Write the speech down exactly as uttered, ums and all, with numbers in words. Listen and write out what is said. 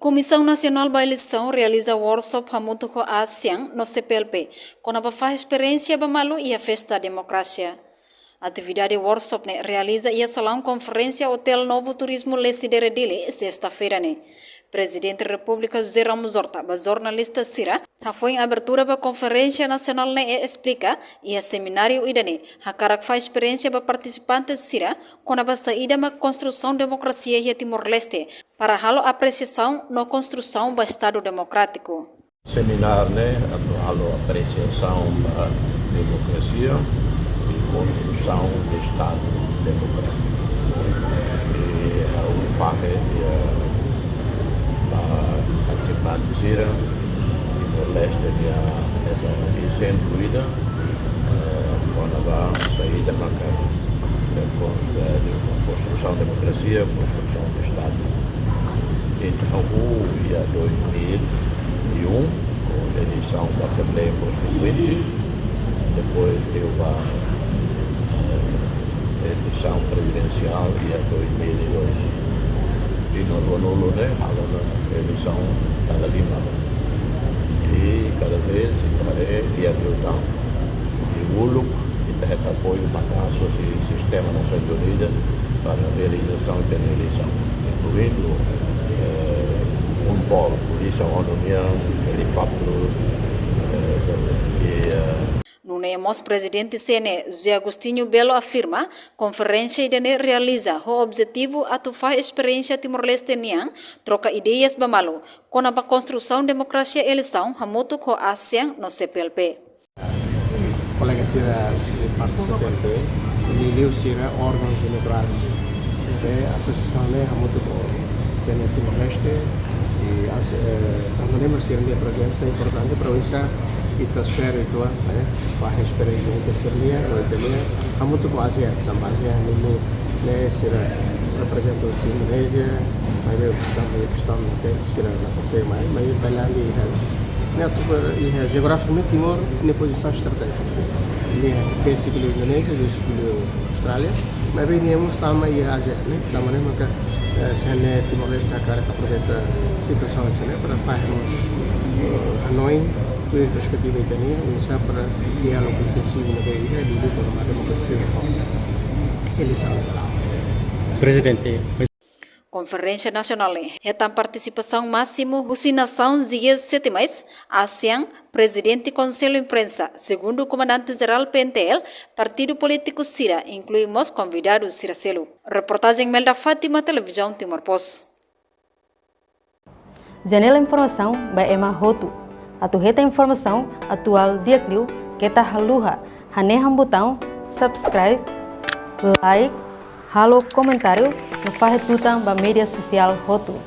Komisaun Nasionál ba Eleisaun realiza workshop hamutuk ho ASEAN no CPLP, kona-ba fahe esperiénsia ba malu iha festa demokrasia. Atividade workshop ne'e realiza iha salaun konferénsia Hotel Novo Turismo Lecidere Dili, sesta-feira ne'e. Prezidente Repúblika José Ramos Horta ba jornalista sira hafoin abertura ba konferénsia nasionál ne'e esplika iha semináriu ida-ne'e hakarak fahe esperiénsia ba partisipante sira kona-ba saida mak konstrusaun demokrasia iha Timor-Leste, para halo apresiasaun no konstrusaun ba Estadu demokrátiku. Semináriu ne'e atu halo apresiasaun ba demokrasia i konstrusaun de Estadu demokrátiku. I, eh, ha'u fahe, eh, ba partisipante sira, Timor-Leste nia esa i sentru ida, eh, kona-ba saida maka, eh, kons-, eh, de konstrusaun demokrasia, konstrusaun de Estadu. Entaun, iha dois mil e um, ho eleisaun ba Asembleia Konstituinte, depois liu ba, eh, eleisaun prezidensiál iha dois mil e dois. I no ruanulu ne'e, halo ona eleisaun dala lima. I kada vez, ita haree, iha liután. I uluk, ita hetan apoiu maka'as husi sistema Nasoins Unidas para realizasaun de eleisaun, inkluindu, eh, UNPOL, polísia ONU nian, helikópteru, eh, i, eh, Nune'e mós Prezidente C N E, José Agostinho Belo afirma, konferénsia ida-ne'e realiza ho objetivu atu fahe esperiénsia Timor-Leste nian, troka ideias ba malu, kona-ba konstrusaun demokrasia eleisaun hamutuk ho ASEAN no CPLP. Kolega sira husi parte CPLP, liuliu sira órgaun demokrasia, eh, asosiasaun ne'e hamutuk ho CNE Timor-Leste, i as-, eh, tanba ne'e mak sira-nia prezensa importante para oinsá ita esfera ita, eh, fahe esperiénsia ita sira-nian, no ita-nian, hamutuk ho ASEAN, tanba ASEAN ne'e, ne'e sira reprezenta husi Indonézia, maibé tanba kestaun ne'e sira la konsege mai, maibé bainhira iha, ne'e atu, eh, iha jeografikamente Timor nia pozisaun estratéjika. Nia tesi liu Indonézia, tesi liu Austrália, maibé nia mós tama iha ASEAN, ne'e, tanba ne'e maka, eh, CNE Timor-Leste hakarak aproveita situasaun ne'e para fahe mós, eh, hanoin, tuir perspetiva ita-nian, oinsá para diálogu intensivu ne'ebé iha, liuliu kona-ba demokrasia, eleisaun. Prezidente. Konferénsia Nasionál ne'e hetan partisipasaun másimu husi nasaun G sete mais, ASEAN, Prezidente Konsellu Imprensa, Segundu Komandante Jerál P N T L, partidu polítiku sira, inklui mós konvidadu sira seluk. Reportajen Melda Fátima, Televizaun Timor Post. Janela informasaun ba ema hotu. Atu hetan informasaun atuál di'ak liu keta haluha hanehan butaun subscribe, like, halo komentáriu no fahe tutan ba média sosiál hotu.